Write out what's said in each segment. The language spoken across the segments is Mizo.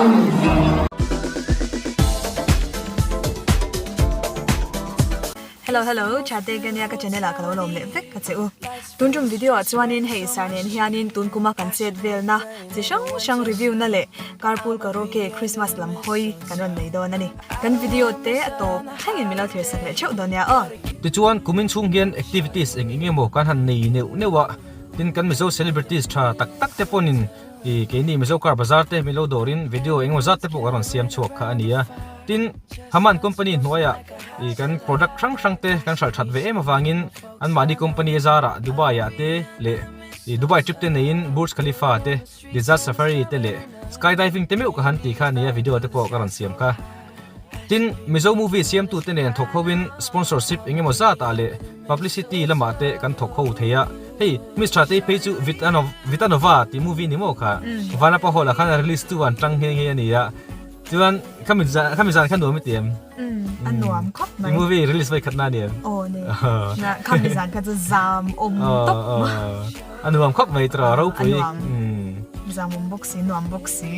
Hello hello Chate ka nia ka channel ah ka lo lawm leh vek ka che u. Tun tum video ah chuanin hei sar nen hianin tun kuma kan chet velna chi hrang hrang review na leh carpool karaoke Christmas lam hawi kan rawn nei dawn a ni. Kan video te a tawp thlengin min lo thlir sak leh theuh dawn nia aw. Tichuan kumin chhung hian activities eng eng emaw kan han nei neuh neuh a, tin kan Mizo celebrities tha tak tak te pawhin I keini Mizo car bazar te milo dawrin video engemaw zat te pawh kan rawn siam chhuak kha a ni a. Tin, Haman company hnuaiah i kan product hrang hrang te kan hralh that ve em avangin anmahni company zarah Dubai ah te leh i Dubai trip te neiin Burj Khalifa te, Desert Safari te leh Skydiving te meuh ka han ti kha a ni a video te pawh ka rawn siam kha. Tin, Mizo movie siamtute nen thawk hoin sponsorship engemaw zatah leh publicity lamah te kan thawk ho thei a. Hei, Miss Thatei phei chu Vitanova tih movie ni maw kha? Vanapa Hall ah khan a release tu an tang nghe nghe a ni a. Chuan khami khami zan kha nuam i ti em? A nuam khawp mai. I movie release vawi khat na ni em? Aw ni. Khami zan kha chu zam awm tawp. A nuam khawp mai tawh ropui. A nuam. Zam awm bawk si, nuam bawk si.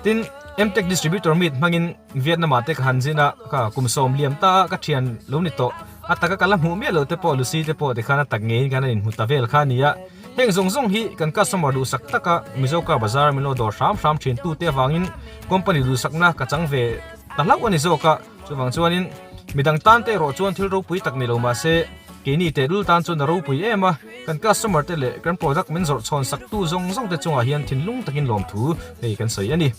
Tin, Mtech distributor meet hmangin Vietnam ah te ka han zin a, ka kum sawm liam ta a ka thian lo ni tawh. A taka ka la hmuh miah lo te pawh Lucy te pawh tikhan a tak ngeiin kan han inhmu ta vel kha a ni a. Heng zawng zawng hi kan customer duhsak taka Mizo car bazar min lo dawr hram hram thin tu te avangin company duhsakna ka chang ve ta hlauh a ni zawk a. Chuvang chuanin midang tan te erawh chuan thil ropui tak ni lo mahse keini tehlul tan chuan a ropui em a. Kan customer te leh kan product min zawrh chhawn sak tu zawng zawng te chungah hian thinlung takin lawmthu hei kan sawi a ni.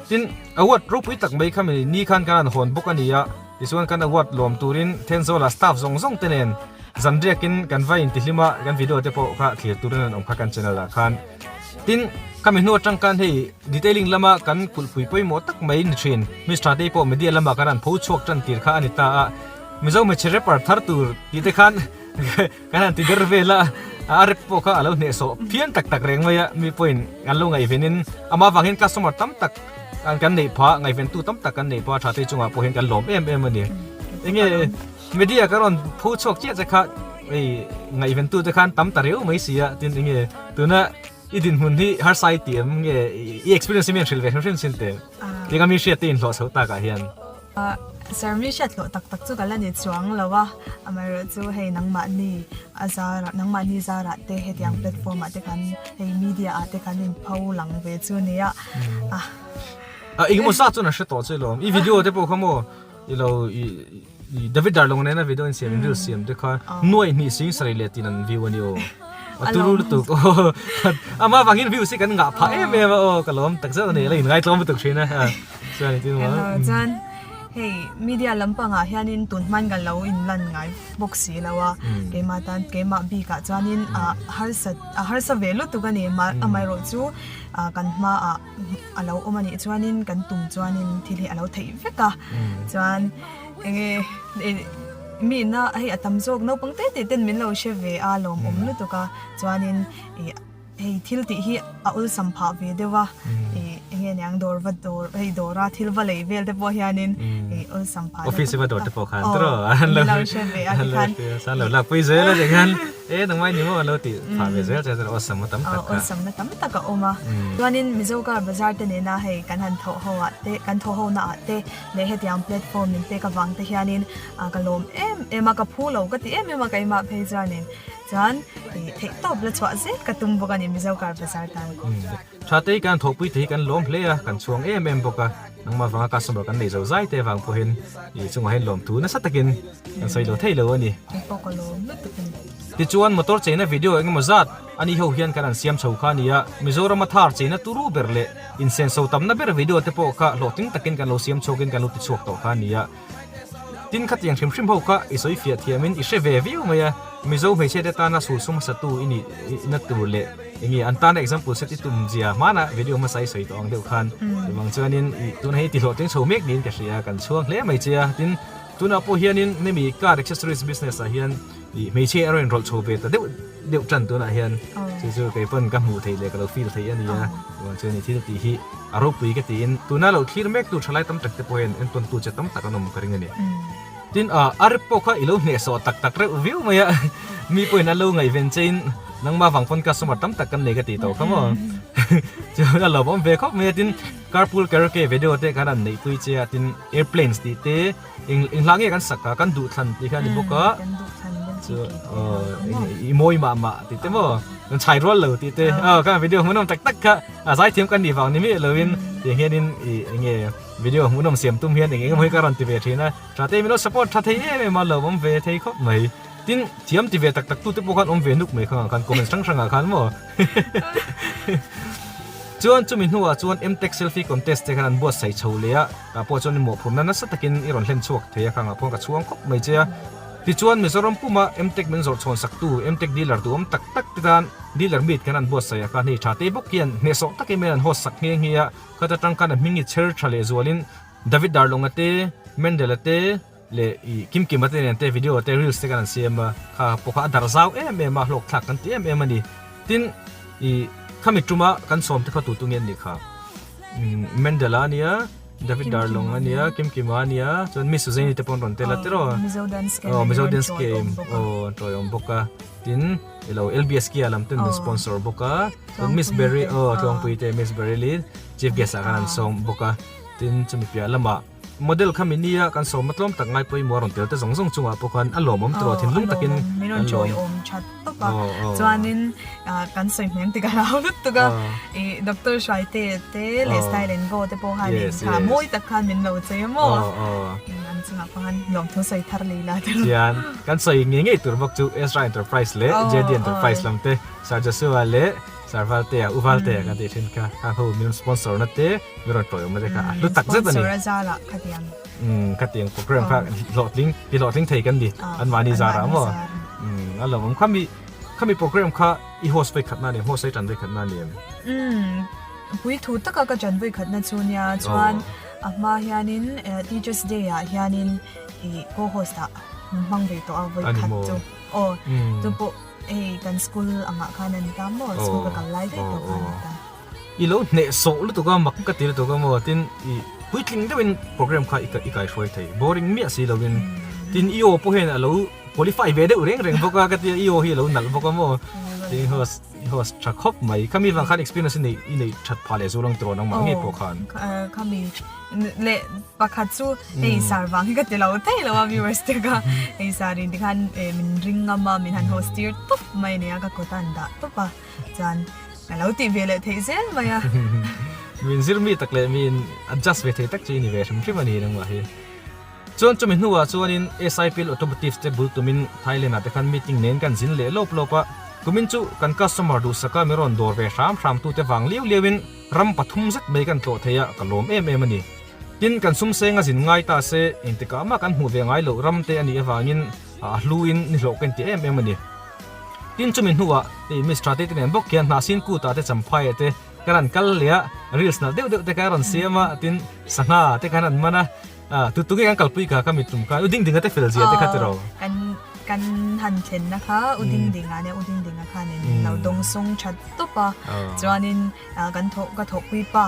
Tin, award ropui tak mai kha mi ni khan kan han hawn bawk a ni a, tichuan kan award lawm turin Thenzawl-a staff zawng zawng te nen zan riakin kan va intihlim a, kan video te pawh kha thlir turin an awm kha kan channel ah khan. Tin, khami hnu atang khan hei detailing lama kan kulhpui pawimawh tak mai ni thin Mister te pawh media lama kan han pho chhuak tan tir kha a ni ta a, Mizo hmeichhe rapper thar tur tih te khan Kan han ti ber vel a, a rep pawh kha a lo hnehsawh phian tak tak reng mai a, mi pawhin an lo ngaihvenin amah avangin customer tam tak kan neih phah, ngaihventu tam tak kan neih phah tha te chungah pawh hian kan lawm em em a ni. Enge media ka rawn pho chhuak chiah che kha hei ngaihventu te khan tam ta reu mai si a, tin enge tuna i dinhmun hi harsa i tih em nge i experience hi mi an hrilh ve hrim hrim chin teh, tinga mi hriat te inhlawh chho takah hian. Sir mi hriat hlawh tak tak chu ka la ni chuang lo a, amaherawhchu hei nangmahni a zarah nangmahni zarah te hetiang platform ah te khan hei media ah te khan in pho lang ve chu a nia a. A engemaw zat chuan a hre tawh che lawm, i video te pawh kha maw i lo i David Darlong nena video in siam in reel siam te kha nuai hnih sing sarih leh tin an view a ni aw, a turu lutuk aw amah vangin views hi kan ngah phah em em a aw ka lawm takzet a ni, la inngaitluang lutuk thin a. Chuan engtin maw? Hello, chuan hei media lampangah hianin tun hman ka lo inlan ngai bawk si lo a, keimah tan keimah bikah chuanin a harsa a harsa ve lutuk a ni amaherawh chu kan hmaah a lo awm a nih chuanin kan tum chuanin thil hi a lo theih vek a, chuan enge mi ina hei a tam zawk naupang te te ten min lo hre ve a lawmawm lutuk a chuanin ih. Hei thil tih hi a awlsam phah ve deuh a, ih enge niang dawr va dawr hei dawra thil va lei vel te pawh hianin ih awlsam phah deuh Office va dawr te pawh khan tawh an lo hre ve a tikhan san lo lak pui zel a tikhan e nangmah ni maw an lo tih phah ve zel che chuan awlsam na tam tak kha awlsam na tam tak a awm a chuanin Mizo car bazar te nena hei kan han thawh ho ah te kan thawh ho na ah te leh hetiang platform min pek avang te hianin ka lawm em em a ka phu lo ka ti em em a keimah phei chuanin. Chuan theih tawp la chhuah zel ka tum bawk a ni Mizo car bazar tan. Thatei kan thawhpui te hi kan lawm hle a, kan chhuang em em bawk a, nangmah vanga customer kan nei zo zai te vang pawhin i chungah hian lawmthu nasa takin kan sawi lo thei lo a ni. Kei pawh ka lawm lutuk a ni. Tichuan motor cheina video engemaw zat a ni ho hian kan han siam chho kha a ni a, Mizorama thar cheina turu ber leh insenso tamna ber video te pawh kha hlawhtling takin kan lo siam chhuakin kan lo ti chhuak tawh kha a ni a. Tin khatiang hrim hrim ho kha i sawi fiah thiamin i hre ve viau mai a, Mizo hmeichhia te tana sul sum hmasa tu i nih na tur leh enge an tana example set i tum zia hmana video hmasa i sawi tawh ang deuh khan chuvang chuanin i tuna hi ti hlawhtling chho mek niin ka hria kan chhuang hle mai che a, tin tunah pawh hianin hemi car accessories business ah hian i hmeichhia erawh in rawlh chho ve ta deuh deuh tan tunah hian chu chu kei pawn ka hmuh theih leh ka lo feel theih a ni a, chuvang chuan i thil tih hi a ropui ka tiin tuna lo thlir mek tu thalai tam tak te pawh hian entawn tu che tam tak an awm ka ring a ni. Tin a a rep pawh kha i lo hnehsawh tak tak reuh viau mai a, mi pawhin an lo ngaihven chein Nangmah vang pawn customer tam tak kan nei ka tih tawh kha maw. Chuan a lawmawm ve khawp mai a tin carpool karaoke video te khan an neihpui che a tin airplanes tih te eng eng hla nge kan sak a kan duhthlan tih kha a ni bawk a. Chu i mawi mah mah tih te maw kan chhai rual lo tih te aw kha video hmuhnawm tak tak kha a zaithiam kan nih vang ni miah loin tiang hianin i eng nge video hmuhnawm siam tum hian eng eng emaw hi ka rawn ti ve thin a tha te min lo support tha thei em em a lawmawm ve thei khawp mai. Tin, thiam ti ve tak tak tute pawh khan awm ve nuk mai kha khan comments hrang hrangah khan maw. Chuan chumi hnuah chuan Mtech selfie contest te khan an buatsaih chho leh a, tah pawh chuan i mawhphurhna nasa takin i rawn hlen chhuak thei a khangah pawh ka chhuang khawp mai che a. Tichuan Mizoram puma Mtech min zawrh chhawn saktu Mtech dealer duhawm tak tak te tan dealer meet khan an buatsaih a khan hei tha te bawk hian hnehsawh takin min an host sak nghe nghe a, khata tang khan a hming i chher tha leh zualin David Darlonga te, Mendel-a te, leh i Kimkima te nen te video te reels te kan han siam a, kha pawh kha a dar zau em em a, hlawk thlak kan ti em em a ni. Tin, i khami tuma kan sawm te kha tu tu nge an nih kha? Mendela a nia, David Darlong a nia, Kimkima a nia, chuan Miss Suzaini te pawh an rawn tel a tiraw? Mizo Dance Camp aw Mizo Dance Camp aw an tawiawm bawk a, tin ilo LBS Kia lam ten min sponsor bawk a, chuan Miss Berry aw Tluangpui te Miss Berry Chief Guest ah khan an sawm bawk a, tin chumi piah lamah Model kha mi nia kan sawm a tlawm tak ngai pawimawh a rawn tel te zawng zawng chungah pawh khan a lawmawm tawh a thinlung takin min rawn chawiawm that tawp a chuanin kan sawi hmel tik a hlau lutuk a i Doctor Hraite te leh Style and Go te pawh khan in kha mawi tak khan min lo chei a maw an chungah pawh khan lawmthu sawi thar lei la te Chuan kan sawi ngei ngei tur bawk chu Ezra Enterprise leh JD Enterprise lam te Sir Joshua leh Sir Valtea U Valtea kan tih thin kha khang ho min sponsor na te Mi rawn tawiawm te kha a hlu tak zet a ni. Sponsor a zar ah khatiang. Umm khatiang program kha hlawhtling ti hlawhtling thei kan ni an mahni zar ah maw. Umm a lawmawm khami khami program kha i host vei khat na ni em host ei tan vei khat na ni em. Umm pui thu taka ka tan vei khat na chu nia chuan a hma hianin teachers day ah hianin i co host ah min hmang ve tawh a vawi khat chu aw chu pawh hei kan school angah khan a ni ta maw school ka kal lai daih tawh khan a ni ta. I lo hneh sawh lutuk a, mak ka ti lutuk a maw, tin i puitling deuhin program kha i kaihruai thei, boring miah si lovin, tin i aw pawh hian a lo qualify ve deuh reng reng bawk a ka tia, i aw hi a lo nalh bawk a maw, tin host host tha khawp mai, khami vang khan experience i nei i nei that phah leh zual ang tiraw nangmah ngei pawh khan. Aw khami leh pakhat chu hei sar vang hi ka ti lo thei lo a viewers te kha, hei sar in tikhan min ring ngam a, min han host tir tawp mai a nia ka kut a an dah tawp a. Chuan ka lo tih ve leh theih zel mai a. Min zir mi tak leh min adjust ve thei tak chu i ni ve hrim hrim a ni nangmah hi. Chuan chumi hnuah chuanin SIPL Automotive te bul tumin Thailand ah te khan meeting nen kan zin leh lawp lawp a. Kumin chu kan customer duhsaka mi rawn dawr ve hram hram tute vang liau liauin ram pathum zet mai kan tlawh thei a, ka lawm em em a ni. Tin, kan sumseng a zin ngai ta se engtikah mah kan hmuh ve ngai loh ram te a nih avangin a hluin nihlawh ka inti em em a ni. Tin chumi hnuah hei Miss Tha te te nen bawk hian Hnahsin kutah te Champhai te ka rawn kal leh a, reels nalh deuh deuh te kha a rawn siam a, tin sangha te khan an man a, ah tu tunge kan kalpui kha ka mit tum kha U Ding Dinga te fel zia te kha tiraw. Kan kan han thlenna kha U Ding Dinga nia U Ding Dinga khanin lo dawng sawng that tawp a, chuanin kan thawh ka thawhpui pa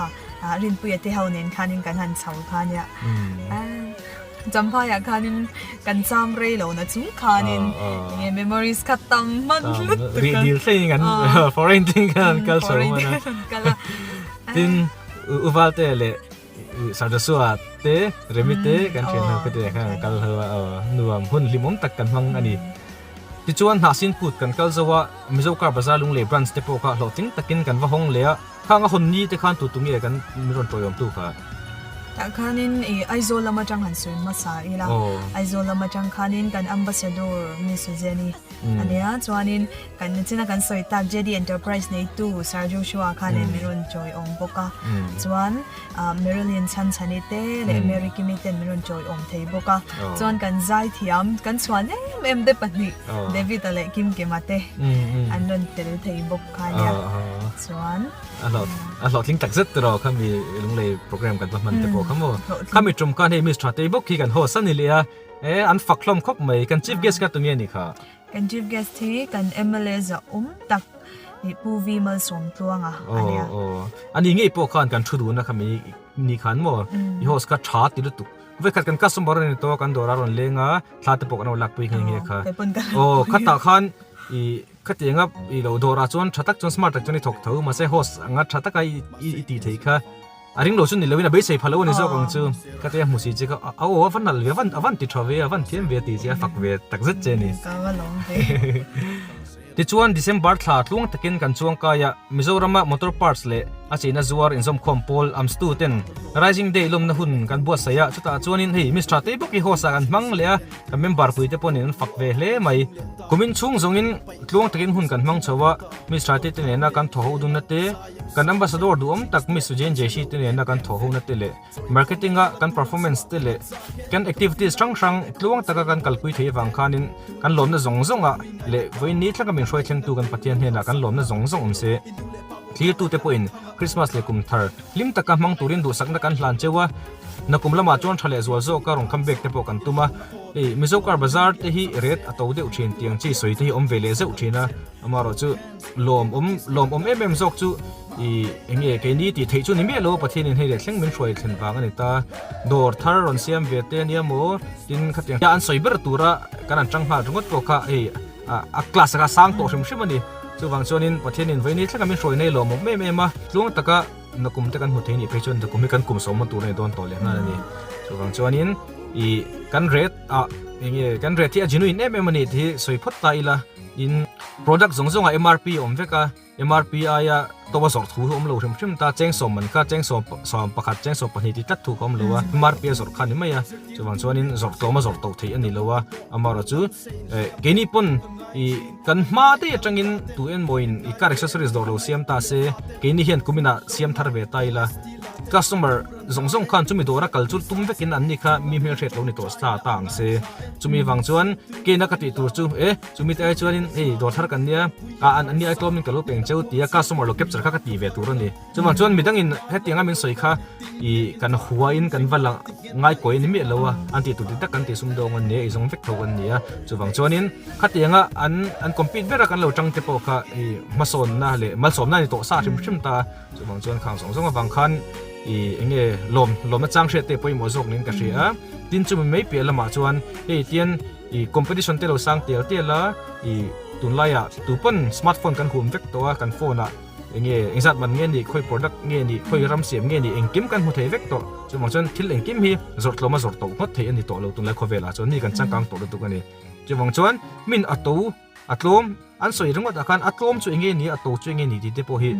Rinpuia te ho nen khanin kan han chho kha nia. Champhaiah khanin kan cham rei lo na chung khanin enge memories kha tam hman hlut tuk a. Rih dil thleng in kan foreign thleng khan an kal chho hman a. Tin Uvalte leh Sardasua te Remi te kan thian ho te khan an kal ho a nuam hun hlimawm tak kan hmang a ni. Tichuan Hnahsin kut kan kal zo a Mizo Car Bazar Lunglei branch te pawh kha hlawhtling takin kan va hawng leh a. Khang a hawn ni te khan tu tu nge kan min rawn tawiawm tu kha? Tah khanin i Aizawl lam atang han sawi hmasa ila, Aizawl lam atang khanin kan Ambassador Miss Suzanne a nia, chuanin kan nichina kan sawi tak JD Enterprise neitu Sir Joshua khanin min rawn tawiawm bawk a, chuan Marilyn Chhanchhani te leh Mary Kimi ten min rawn tawiawm thei bawk a, chuan kan zaithiam kan chhuan em em te pahnih David-a leh Kimkima te an rawn tel thei bawk. Kha nia chuan a hlawh a hlawhtling tak zet tiraw khami lunglei program kan va hman te pawh kha maw khami tum khan hei miss tha tei bawk hi kan host a ni leh a e an fak hlawm khawp mai kan chief guest kha tunge ni kha kan chief guest hi kan MLA za awm tak ih Pu V Malsawmtluanga a nia aw aw ani ngei pawh khan kan thu duhna khami ni khan maw i host kha tha ti lutuk vekhat kan customer a ni tawh a kan dawr a rawn leng a thla te pawh kan lo lakpui nghe nghe kha aw khatah khan i. Khatianga i lo dawrah chuan tha tak chuan smart tak chuan i thawk tho mahse host anga tha taka i i tih theih kha a ring lo chu ni loin a beisei pha lo a ni zawk ang chu. Khatia hmu si che kha a aw a va nalh ve a van a van ti tha ve a van thiam ve tih che a fak ve tak zet che a ni. Ka va lawm ve. Tichuan December thla tluang takin kan chuang kai a, Mizorama motor parts leh a cheina zuar inzawmkhawm pawl AMSTU ten Rising Day lawmna hun kan buatsaih a, chutah chuanin hei Miss Thatei bawk hi host ah kan hmang leh a, Kan member pui te pawhin an fak ve hle mai. Kumin chhung zawngin tluang takin hun kan hmang chho a, Miss Thaite te nena kan thaw ho dunna te, kan ambassador duhawm tak Miss Sujane Jeshi te nena kan thaw hona te leh marketing a kan performance te leh kan activities hrang hrang tluang taka kan kalpui thei avang khanin kan lawmna zawng zawngah leh vawiin ni thlanga min hruai thlengtu kan Pathian hnenah kan lawmna zawng zawng awm se. Thlirtute pawhin Christmas leh kum thar Hlim taka hmang turin duhsakna kan hlan cheu a, nakum lamah chuan tha leh zual zawka rawn kham bek te pawh kan tum a. Hei Mizo car bazar te hi ret a to deuh thin tiang chi sawi te hi awm ve leh zeuh thin a, amaherawh chu lawm awm lawm awm em em zawk chu ih eng nge keini tih theih chu ni miah lo Pathianin hei leh thleng min hruai thlen vang a ni ta. Dawr thar rawn siam ve te ania maw tin khatiang an sawi ber tura kan han tang nghal ringawt pawh kha hei a class kha a sang tawh hrim hrim a ni. Chuvang chuanin Pathianin vawiin thlengah min hruai nei lawmawm em em a, tluang taka nakum te kan hmu thei nih phei chuan nakum hi kan kum sawmna tur a ni dawn tawh leh nghal a ni. Chuvang chuanin ih kan rate ah eng nge kan rate hi a genuine em em a ni tih hi sawi phawt ta ila, in product zawng zawngah MRP a awm vek a, MRP aia to a zawrh thu hi a awm lo hrim hrim ta, cheng sawm man kha cheng sawm sawm pakhat cheng sawm pahnih tih tlat thu kha a awm lo a, MRP a zawrh kha a ni mai a, chuvang chuanin zawrh tlawm a zawrh tawh theih a ni lo a, amaherawhchu eh keini pawn ih Kan hma daih atangin tu enmawiin i car accessories dawr lo siam ta se, keini hian kuminah siam thar ve ta ila. Customer zawng zawng khan chumi dawra kal chu tum vekin an ni kha mi hmelhriat lo ni tawh sa ta ang se. Chumi vang chuan keina ka tih tur chu e chumi te ai chuanin hei dawr thar kan nia a an ni ai tlawmin ka lo peng cheu tia customer lo capture kha ka ti ve tur a ni. Chuvang chuan midangin hetianga min sawi kha ih kan huain kan va la ngaikawi a ni miah lo a, an tih tur dik tak kan tih sumdawng an ni a, eizawng vek tho kan ni a. Chuvang chuanin khatianga an an compete bera kan lo tang te pawh kha ih hmasawnna leh malsawmna a ni tawh sa hrim hrim ta a. Chuvang chuan khang zawng zawng avang khan ih eng nge lawm lawmna chang hriat te pawimawh zawk niin ka hria a. Tin chumi mai piah lamah chuan hei tian ih competition te lo sang tial tial a, ih tunlaiah tupawn smartphone kan hum vek tawh a, kan phone ah Enge engzat man nge nih, khawi product nge nih, khawi ram siam nge nih engkim kan hmu thei vek tawh. Chuvang chuan thil engkim hi zawrh tlawma zawrh tawh ngawt theih a ni tawh lo tunlai khawvelah chuan mi kan changkang tawh lutuk a ni. Chuvang chuan min a to a tlawm an sawi ringawt ah khan a tlawm chu enge ni a to chu enge ni tih te pawh hi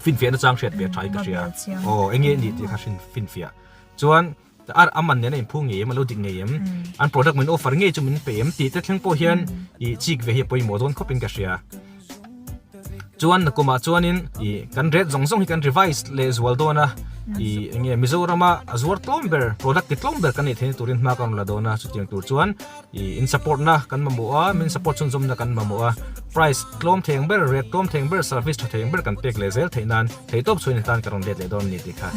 finfiahna chang hriat ve tha in ka hria. Aw enge ni tih kha finfiah chuan A a man nen a inphu ngei em, a lo dik ngei em, an product min offer ngei chu min pe em tih te thleng pawh hian ih chik ve hi a pawimawh dawn khawpin ka hria. Chuan nakumah chuanin ih kan rate zawng zawng hi kan revise leh zual dawn a, ih eng nge Mizorama a zuar tlawm ber product ti tlawm ber kan neih theihna turin hma ka rawn la dawn a, chutiang tur chuan ih in support na kan mamawh a, min support chhunzawmna kan mamawh a, price tlawm thei ang ber, rate tlawm thei ang ber, service tha thei ang ber kan pek leh zel theih nan theihtawp chhuain tan ka rawn let leh dawn a ni tih kha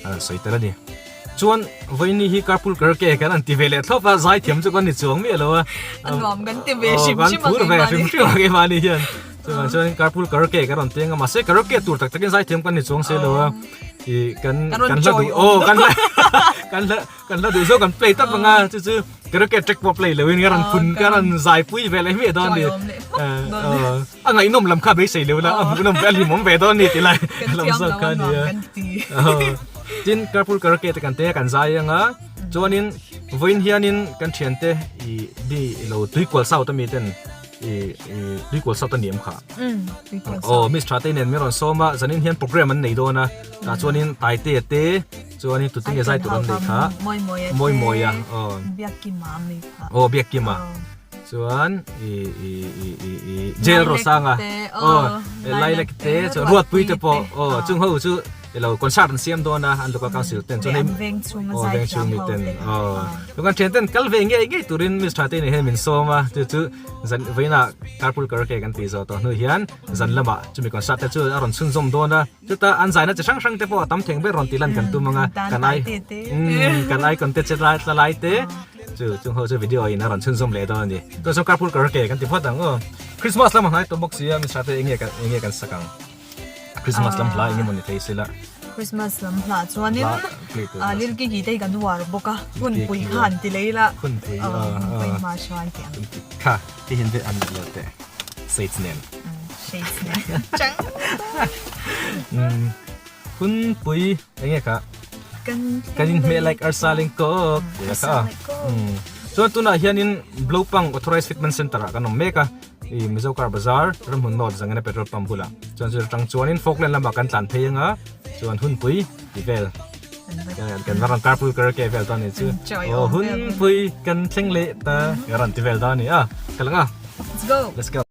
a rawn sawi tel a ni. Chuan vawiini hi carpool karaoke kan han ti ve leh thlawp a, zaithiam chu kan ni chuang miah lo a. A nuam kan ti ve hrim hrim a keimahni. Kan phur ve hrim hrim a keimahni hian. Chuvang chuan carpool karaoke kan rawn teng a, mahse karaoke tur tak takin zaithiam kan ni chuang si lo a. Ih kan kan hla duh aw kan hla kan hla kan hla duh zawk kan play tawp ang a, chu chu karaoke track pawh play loin ka rawn phun ka rawn zaipui ve leh miah dawn a ni. A ngaihnawm lam kha beisei lo la, a hmuhnawm ve a hlimawm ve dawn ni ti lai lam zawk kha a nia. Tin carpool karaoke te kan te kan zai anga chuanin vawiin hianin kan thiante ih mi ilo tuikual south ami ten ih ih tuikual south a ni em kha? Aw Miss Thatei nen min rawn sawm a zanin hian program an nei dawn a tah chuanin Taitea te chuanin tutinge zai tur an nei kha Mawimawia aw aw Biakkima. Chuan i i i i i jail Rosanga aw Lilac te chuan Ruatpui te pawh aw chung ho chu ilo concert an siam dawn a an local council ten chuan hei aw veng chhung mi ten aw chu kan thian ten kal ve ngei ngei turin Miss Thatei nen hian min sawm a chu chu zan vawiinah carpool karaoke kan tih zawh tawh hnu hian zan lamah chumi concert te chu a rawn chhunzawm dawn a chuta an zaina chi hrang hrang te pawh a tam theng ber rawn tih lan kan tum ang a kan ai kan icon te che lai tla lai te Chu chung ho chu video in a rawn chhunzawm leh dawn a ni. Chuan chuan carpool karaoke kan ti phawt ang aw. Christmas lam a hnai tawh bawk si a, Mister te enge kan enge kan sak ang. Christmas lam hla enge maw ni thei sila. Christmas lam hla chuanin a lil ki ki te hi kan uar bawk a, hunpui kha an ti lei la. Hunpui a. Hunpui hma hruai tih ang. Kha ti hin ve an lo teh. Shades nen. Shades nen. Chang. Hunpui enge kha? Kan Kan inhmeh like arsa leng kawk tia kha. Chuan tunah hianin Blopang Authorized Fitment Center ah kan awm mek a. I Mizo Car Bazar ramhmun North Zangena petrol pump bulah. Chuan chu atang chuanin Falkland lamah kan tlan phei anga chuan hunpui ti vel. Kan va rawn carpool karaoke vel dawn a ni chu. Aw hunpui kan thleng leh ta ka rawn ti vel dawn a ni a. Ka lang a. Let's go. Let's go.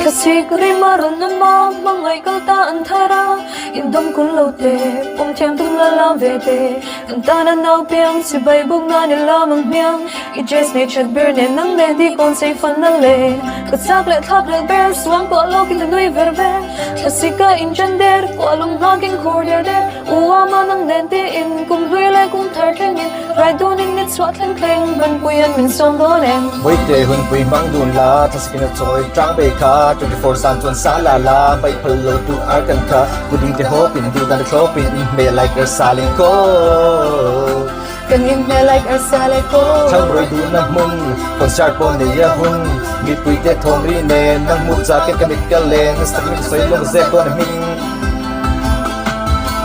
Thlasik rim a rawn awm a, hmangaih kal ta an thar a, indawm kun lo te, pawm thiam tum la lam ve te, kan tan a nau piang, chibai bawk nan i lam ang hmiang, i dress nei that ber nen nang nen di kawn sei fan a le, ka chak leh thlak leh ber, suang kuah lawkin ka nui ver ver, thlasik a inchen der, kuah lung nghakin khur der der. U ama nang nen tiin kum hlui leh kum thar thlengin rai dunin ni chhuah thleng thleng Banpuian min sawm dawn em? Vawitte hunpui hmang dun la, thlasakin a chawi tang bei kha, 24 zan chuan sa la la, baih phal lo tu ar kan kha, pudding te hawpin duh dan te thlawpin inhmeh like arsa leh kaw. Kan inhmeh like arsa leh kaw. Thlangrawi duhna hmun, concert pawh nei a hun, mipui te thawm ri nen, nang hmuh chak in ka mit ka len, nasa takin ka sawi lawng zek dawn a hming.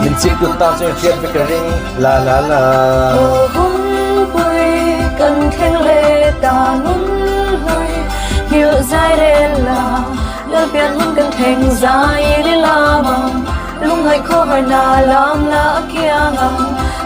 Min chik tut tan chuan hriat ve ka ring, la la la. Aw hunpui kan thleng leh ta nun hlui, nghilh zai rel la, Lalpian hun kan thleng zai i lam ang, Lungngaih khawhar na lam la a kiang ang,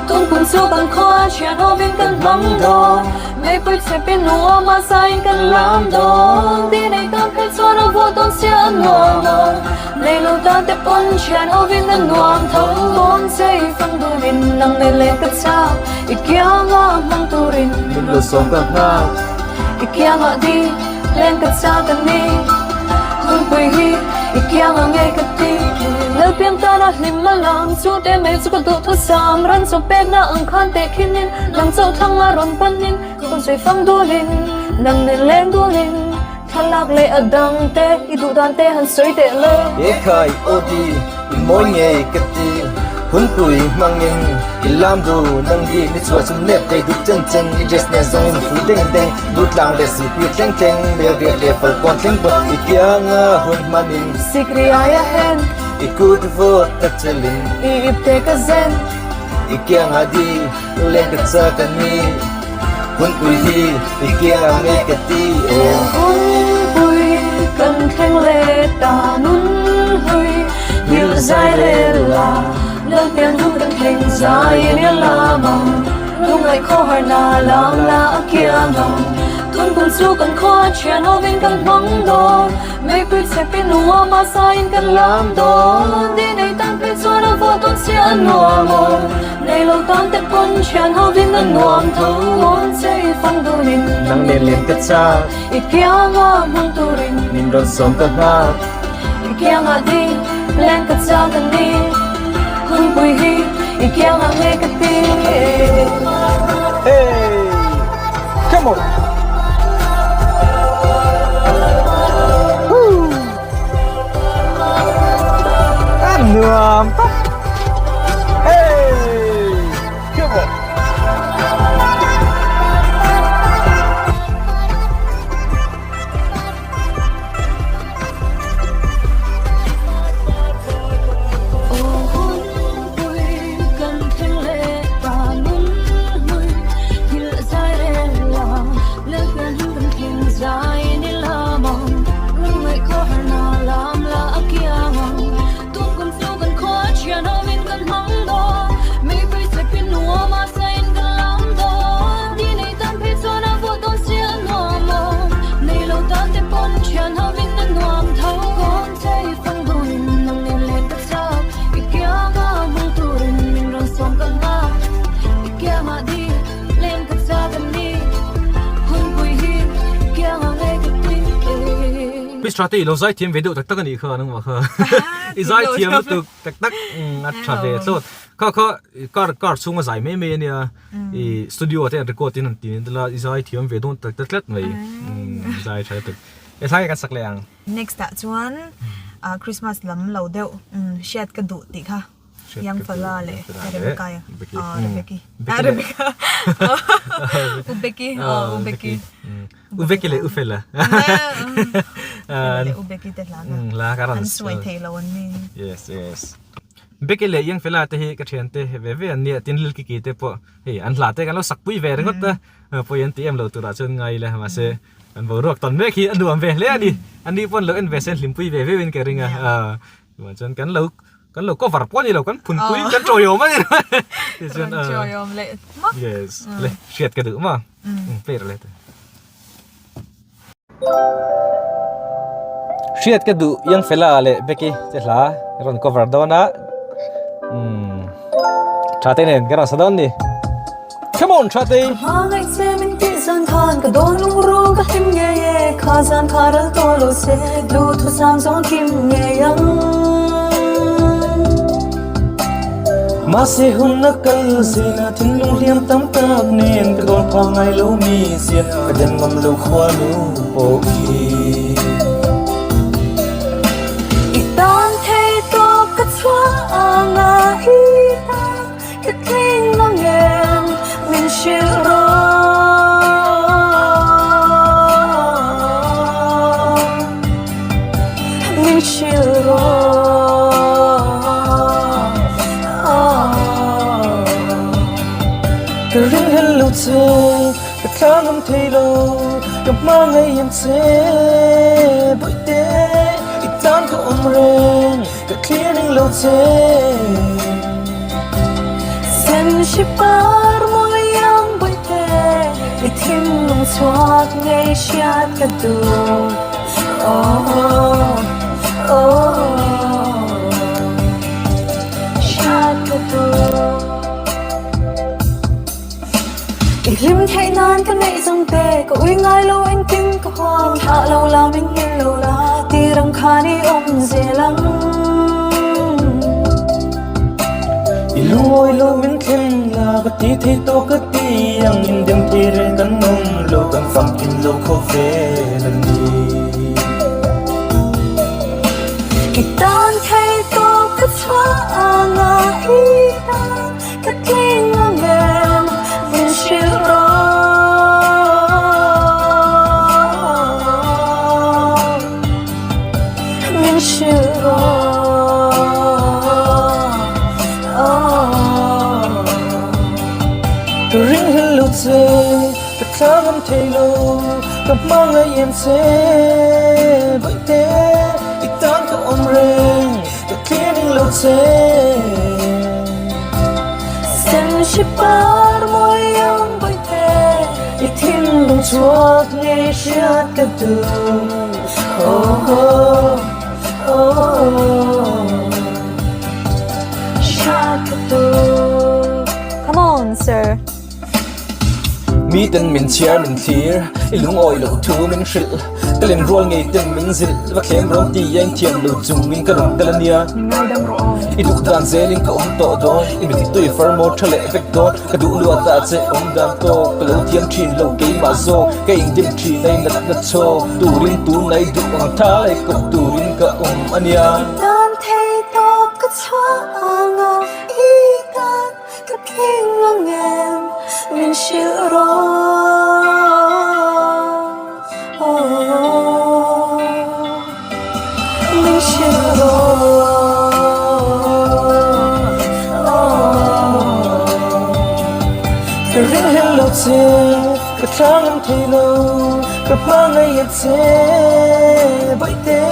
Tun kum chu kan khaw a thian hovin kan hmang dawn, Meipui chhepin nu awm a zaiin kan lam dawn, Ti nei tan phei chuan a vuah dawn sia a nuam ang. Nei lo tan te pawn thian hovin a nuam tho dawn che i fang dunin nang nei leh ka chak i kianga hmang turin min lo sawm ka nghak i kianga di leng ka chak a ni hunpui hi i kianga ngei ka ti Lalpiang tana hlim a lang chu te mai chu ka duh thusam ran chaw pekna ang khan teh khinin nang chauh thlang a rawn panin kawn sawi fang dulin nang nen leng dulin Thlalak leh a dang te i duh dan te han sawi teh lo. He khai aw di i mawi ngei ka ti Hunpui hmangin i lam du nang hi ni chhuah chum nep thei duh chen chen i dress nen zawng in fu deng deng Durtlang leh Sihpui thleng thleng Melriat leh Falkawn thleng pawh i kianga hun hmanin Sikri aia hen i kut vawt tak chelin i ip te ka zen i kianga di leng ka chak a ni. Hunpui hi i kiang ang e ka ti e. Hunpui kan thleng leh ta nun hlui Nghilh zai rel la Lalpian hun kan thleng zai in i lam ang Lungngaih khawhar na lam la a kiang ang Tun kum chu kan khaw a thian hovin kan hmang dawn Meipui chhepin nuam a zaiin kan lam dawn Di nei tan phei chuan a vawt dawn sia a nuam aw. Nei lo tan te pawn thian hovin a nuam tho mawn che i fang dunin Nang nen len ka chak I kianga hmang turin Min rawn sawm ka nghak I kianga di len ka chak a ni Hunpui hi i kianga nge ka ti Hey! Come on! Woo! A nuam tak! Hey! Come on! Pi Tha te i lo zai thiam ve deuh tak tak a nih kha nangmah kha i zai thiam lutuk tak tak a tha ve thlawt kha kha car car chhunga zai mai mai a nia i studio te an record in an ti la i zai thiam ve dawn tak tak tlat mai zai tha lutuk e thlai kan sak leh ang Next ah chuan. Christmas lam lo deuh hriat ka duh tih kha Youngfella leh Rebecca Rebecca Rebecca Ubeki Ubeki Ubeki leh Ufela Ufela leh Ubeki te hla kha an suai thei lo an ni. Yes yes Beki leh Youngfella te hi ka thiante ve ve an nia tin Lil Kiki te pawh hei an hla te kan lo sak pui ve ringawt a pawi an ti em lo turah chuan ngai ila mahse Kan boruak tawn mek hi a nuam ve hle a ni. A ni pawn lo en ve se hlimpui ve viau in ka ring a. Chuan chuan kan lo kan lo cover pawh a ni lo kan phunpui kan tawiawm a ni. Tichuan a tawiawm leh hmak. Yes. Le hriat ka duh maw? Play rawh le te. Hriat ka duh Young Fella leh Becky te hla rawn cover dawn a. Umm Tha te nen ka rawn sa dawn ni. Come on tha te. Hmangaih che min tih zan khan ka dawn lungru ka hlim ngei e Kha zan kha ral tawh lo se duhthusam zawng kim ngei ang. Mahse hun a kal zel a thinlung hliam tam tak nen ka dawn phah ngai lo mi zia ka den ngam lo khua nu pawh hi. I tan thei tawp ka chhuah ang a i tan ka tling ang em min hrilh rawh. Min hrilh rawh. Ka ringhlel lo che, ka thla ngam thei lo, ka hma ngei em che Bawihte, i tan ka awm reng, ka thlir ning lo che. Sen hri par mawi ang Bawihte, i thinlung chhuak ngei hriat ka duh, oh oh hriat ka duh. I hlim theih nan ka neih zawng te ka ui ngai lo engkim ka huam thlah lo la min nghilh lo la ti rang khan i awm zel ang. I lungawi lo min thlen la ka ti thei tawh ka ti ang in dem thei reng kan awm lo kan famkim lo khawvel a ni. I tan thei tawh ka chhuah ang a i tan Ka tling ang em min hrilh rawh Min hrilh rawh Ka ringhlel lo che ka thla ngam thei lo ka hmangaih em che Bawihte i tan ka awm reng Ka tling lo che. Sen hri par mawi ang bawihte I thinlung chhuak ngei hriat ka duh Oh oh oh Hriat ka duh Come on sir. Miten min chhiar min thlir, i lungawi loh thu min hrilh. Ka len rual ngei ten min zilh, va thlem rawng ti a inthiam lo chungin ka rawn kal a nia. I duh dan zelin ka awm tawh dawn, i midik tui far maw tha leh vek dawn. Ka duh luat ah che awm dan tawk, ka lo thiam thin lo keimah zawk. Ka indim thin a i natna chhawk turin tunai duh ang tha leh kawp turin ka awm a nia. I tan thei tawp ka chhuah ang a, i tan. Ka tling ang em min hrilh rawh Min hrilh rawh Ka ringhlel lo che ka thla ngam thei lo ka hmangaih a che Bawihte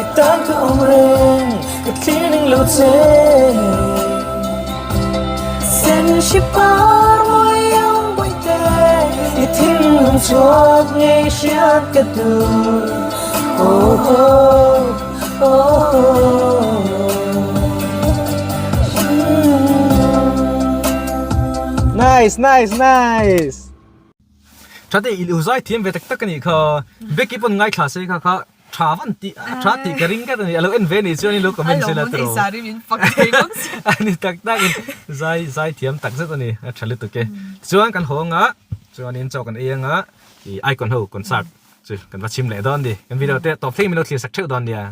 i tan ka awm reng ka thlir ning lo che. Sen hri par mawi ang bawihte I thinlung chhuak ngei hriat ka duh Oh oh oh Nice nice nice Thate i uzai thiam ve tak tak a nih kha Becky pawn ngaithla se kha kha Tha van tih tha tih ka ring tlat a ni. A lo en ve ni chuan i lo comment A zela lawm tawh. hei sari min fak thei bawk si. A ni tak tak in zai zai thiam tak zet a ni. A tha lutuk e. Tichuan kan haw anga chuanin chaw kan ei anga ih icon ho concert chu kan va chhim leh dawn a ni. Kan video te tawp thleng min lo thlir sak theuh dawn nia.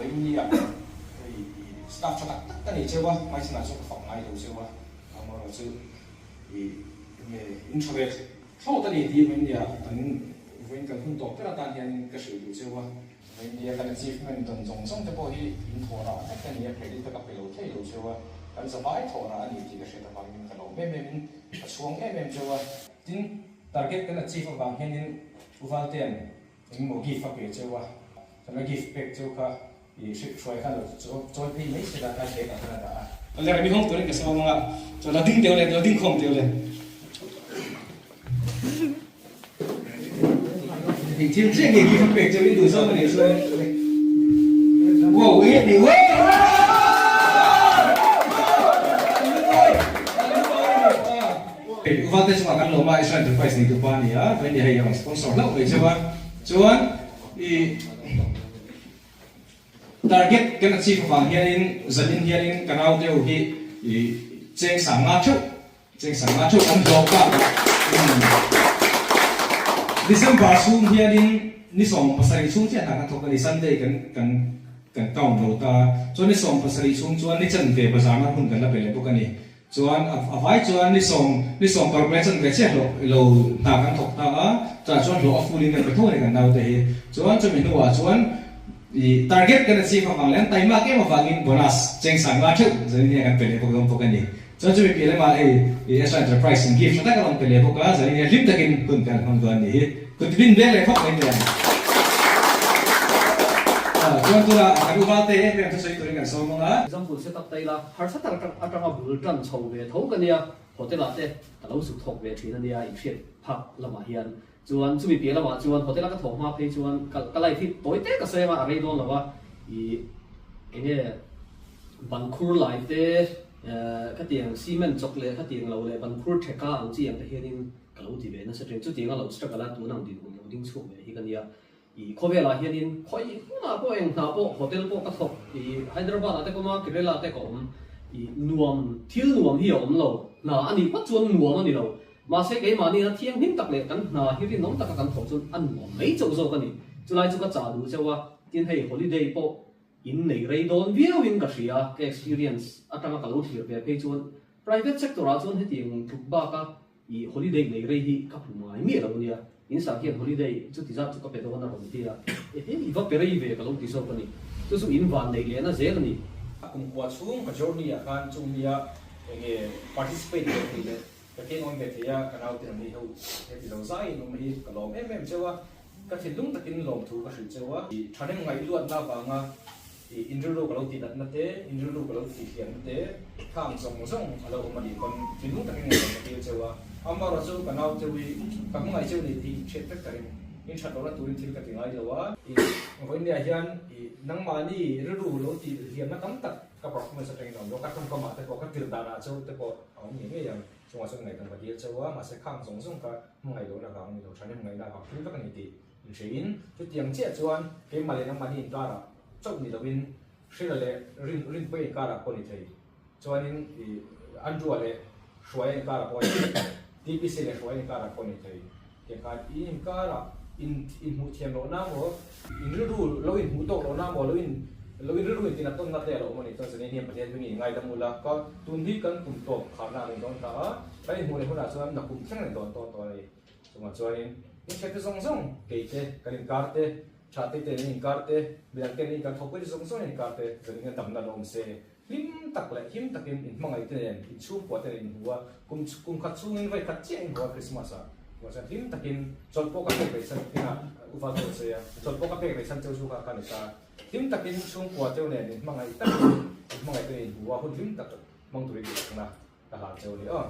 Vawinia hei staff tha tak tak ka nei cheu a, hmaichhanah chuan ka fak ngai lo cheu a, amaherawhchu i enge in tha ve thlawt a ni tih Vawinia kan vawiin kan hun tawp ber atan hianin ka hrilh duh cheu a. Vawinia kan achievement dawn zawng zawng te pawh hi in thawh rah vek a ni a, credit ka pe lo thei lo cheu a, kan zavai thawh rah a ni tih ka hriat avangin ka lawm em em in ka chhuang em em cheu a. Tin, target kan achieve avang hianin U Valtea'n Engmaw gift a pe cheu a, chuan a gift pek cheu kha i hrilh hruai khan lo chawi phei mai se la khan bag ah khan a dah a. Awle remi hawng turin ka sawm ang a, chuan lo ding deuh le, lo ding khawm deuh le. Eng thil chiah nge gift a pek cheu i duh zawk a nih chuan Wow, eng nge wow! Uvalte chungah kan lawm a, Israel Enterprise neitu pa a ni a, Vainia hei a rawn sponsor hlauh mai cheu a, chuan i target kan achieve avang hianin zanin hianin ka nau deuh hi i cheng sang nga theuh, cheng sang nga theuh an hlawk a, December chhung hianin ni 70 chhung chiah hna kan thawk a ni, Sunday kan kan kan count lo ta, chuan ni 70 chhung chuan ni chanve bazarna hun kan la pe leh bawk a ni. Chuan a vai chuan ni sawm ni 16 leh chanve chiah hlawh lo hna kan thawk ta a, chutah chuan hlawh a full in kan pe tho a ni kan naute hi. Chuan chumi hnuah chuan i target kan achieve avang leh an taimak em avangin bonus cheng sang nga theuh zanin hian kan pe leh bawk dawn bawk a ni. Chuan chumi piah lamah hei i Ezra Enterprise in gift tha tak a rawn pe leh bawk a, zanin hian hlim takin hun kan hmang dawn a nih hi. Kut bin beng leh khawp mai nen. Chuan tunah kan u Valte em em thusawi turin kan sawm ang a. Example set up ta ila, harsa tak atanga bul tan chho ve tho ka nia, hotel ah te ka lo zuk thawk ve thin a nia inhriat phak lamah hian. Chuan chumi piah lamah chuan hotel a ka thawk hma phei chuan ka life hi tawi te ka sawi anga a rei dawn lo a, ih enge ban khur lai te khatiang cement chawk leh khatiang lo leh ban khur theka ang chi ang te hianin Ka lo ti ve nasa thin. Chutiang a lo struggle a, tun ang dinhmun lo ding chhuak ve hi ka nia. I khawvelah hianin khawi hmunah pawh eng hna pawh hotel pawh ka thawk. I Hyderabad ah te ka awm a, Kerala ah te ka awm. I nuam, thil nuam hi a awm lo. Hna a nih phawt chuan nuam a ni lo. Mahse keimahni a thianghlim tak leh kan hna hi rinawm taka kan thawh chuan a nuam mai chauh zawk a ni. Chulai chu ka chah duh chauh a, tin hei holiday pawh in nei rei dawn viauin ka hria. Ka experience atanga ka lo thlir ve phei chuan private sector ah chuan hetiang tluk baka I holiday nei rei hi ka hmu ngai miah lo ania, in sah hian holiday chuti zat chu ka pe dawn a rawn ti a, ehe i va pe rei ve ka lo ti zawk a ni, chu chu in van neih lehna zel a ni. Kumkua chhung ka journey ah khan chung nia enge participate ve thei leh ka keng awm ve thei a, ka naute an ni ho heti zo zai in awm hi ka lawm em em cheu a, ka thinlung takin lawmthu ka hrilh cheu a, i thahnem ngaihluatna avanga I inrilru ka lo tih natna te, inrilru ka lo tih hliamna te, khang zawng zawng a lo awm a nih pawn thinlung takin ngaihtuah ka tir cheu a. Amaherawh chu ka nau cheu i ka hmangaih cheu ni tih hriat vek takin in that lohna turin thil ka ti ngai lo a. I vawinia hian i nangmahni rilru lo tih hliamna tam tak ka performance atangin a awm lo, ka tawngkamah te pawh ka tir danah cheu te pawh a awm ngei ngei ang. Chungah chuan ngaihtuah ka tir cheu a, mahse khang zawng zawng ka hmangaih lohna vang a ni lo, thahnem ngaihna vang thil vek a ni tih Inhriin, chutiang chiah chuan keimah leh nangmahni inkarah chauh ni loin Hrila leh Rin Rinpuia inkarah pawh ni thei. Chuanin ih Andrew-a leh Hruaia inkarah pawh ni thei. TPC leh Hruaia inkarah pawh ni thei. Tiang khan in inkarah in inhmuh thiam lohna maw, in rilru lo inhmuh tawk lohna maw, lo in lo in rilru intinat tawnna te a lo awm a ni. Chuan zanin hian Pathian hmingin ingaidam ula, ka tun hi kan kum tawp kharna a ni dawn ta a, kan inhmuh leh hunah chuan nakum thleng a ni dawn tawn tawh a ni. Chungah chuanin in hriat te zawng zawng, kei te, kan inkar te, tha te te in inkar te, midang ten in inkar thawkpui te zawng zawng in inkar te, zanin hian damna lo awm se. Hlim tak leh him takin in hmangaih te nen, in chhungkua te nen in hmu a, kum kum khat chhungin vawi khat chiah in hmu a Christmas ah. Chungah chuan hlim takin chawlh pawh ka pek rei chhan ina Uval chu a sawi a, chawlh pawh ka pek rei chhan cheu chu kha ka ni ta. Hlim takin chhungkua teu nen in hmangaih takin in hmangaih te nen in hmu a, hun hlim tak hmang turin in chakna. Ka hlan cheu ni aw.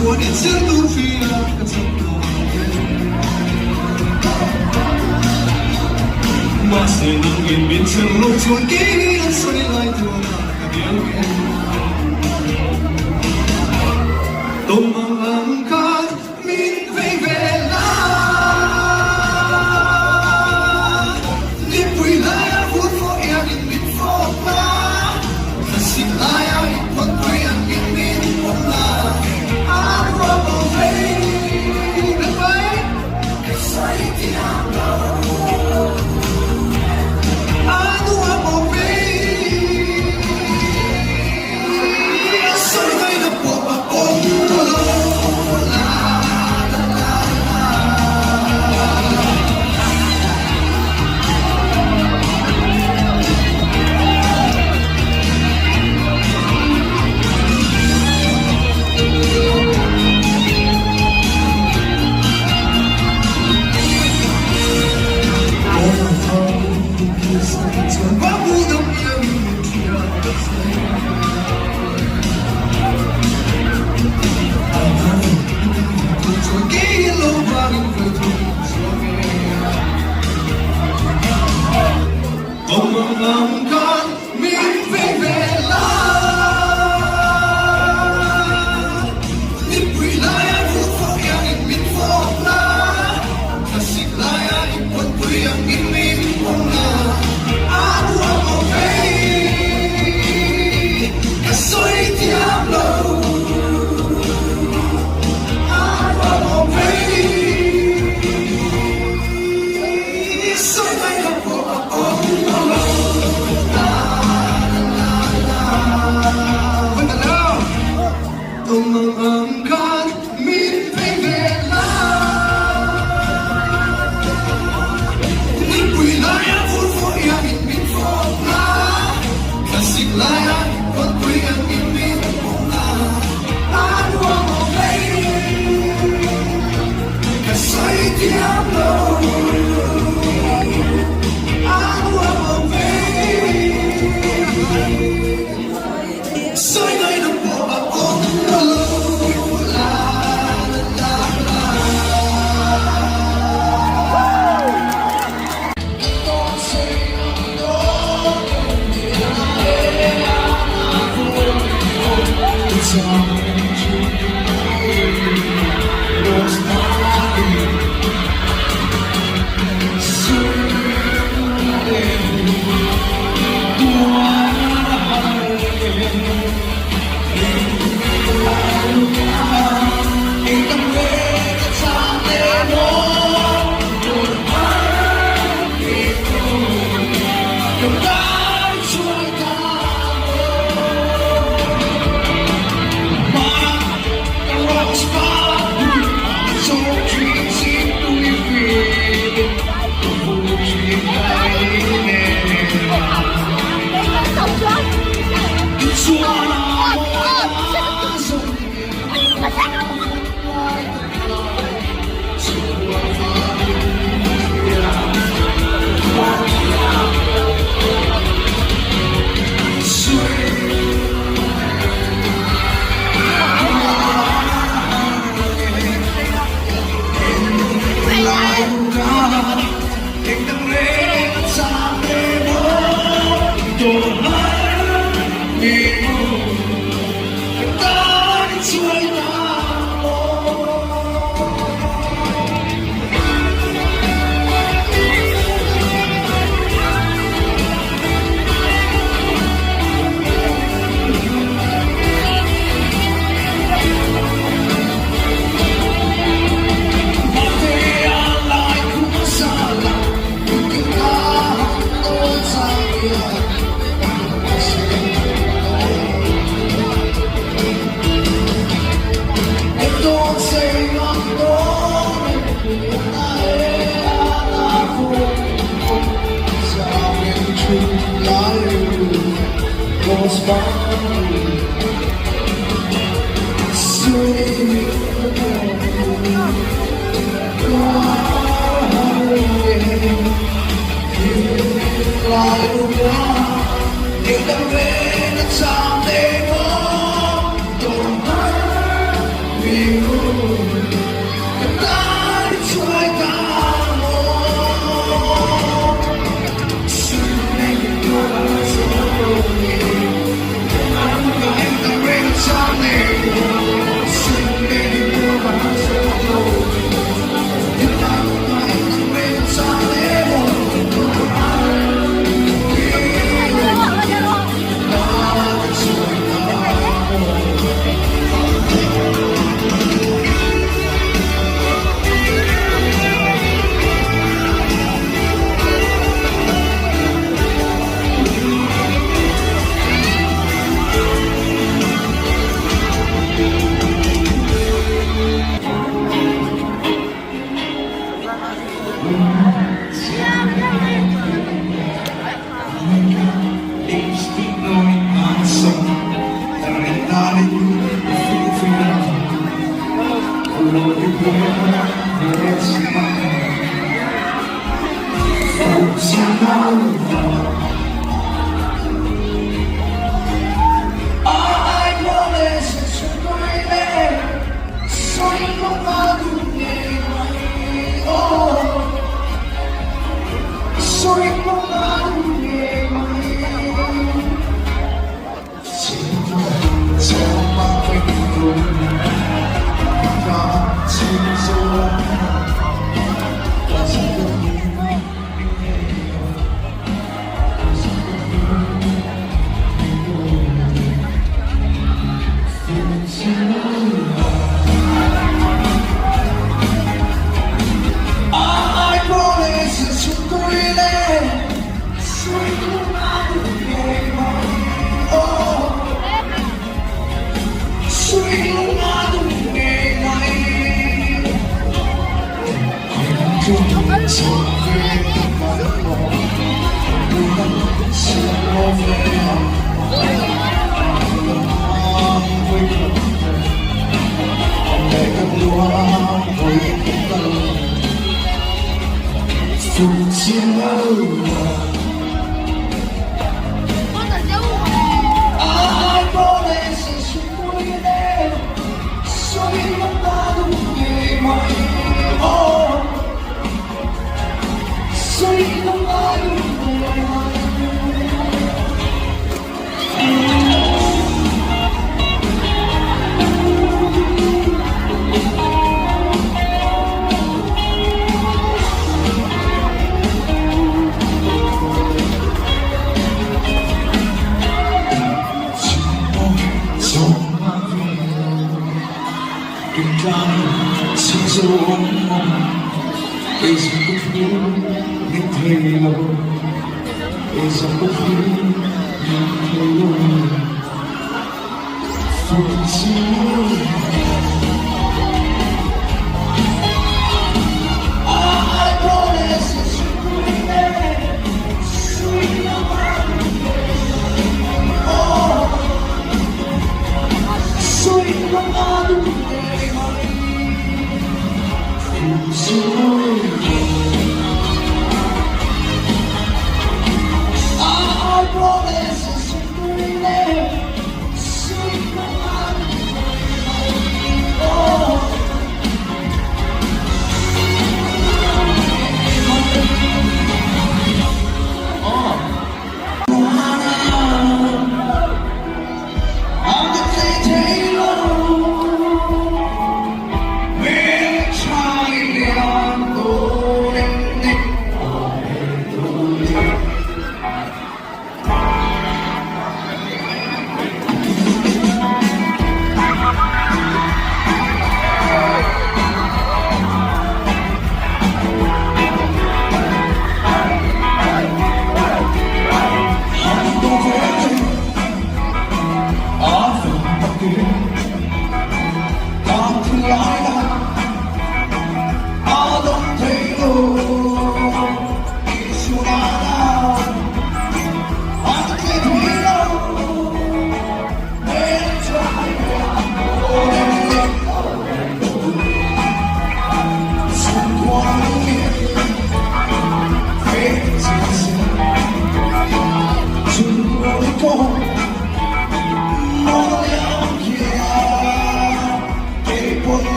Chuan in zir tur hria ka chak ta Mahse nang in min chhel lo chuan kei hi an sawi lai tuara ka biang ka en Tum ang ang khan min vei ve la Nipui laia vur fawh iang in min fawp la Thlasik laia in kawtpui ang in min pawm la A ruam aw vei vek mai ka sawi thiam lo A nuam aw vei sawi ngaina pawh a awm lo la la la la.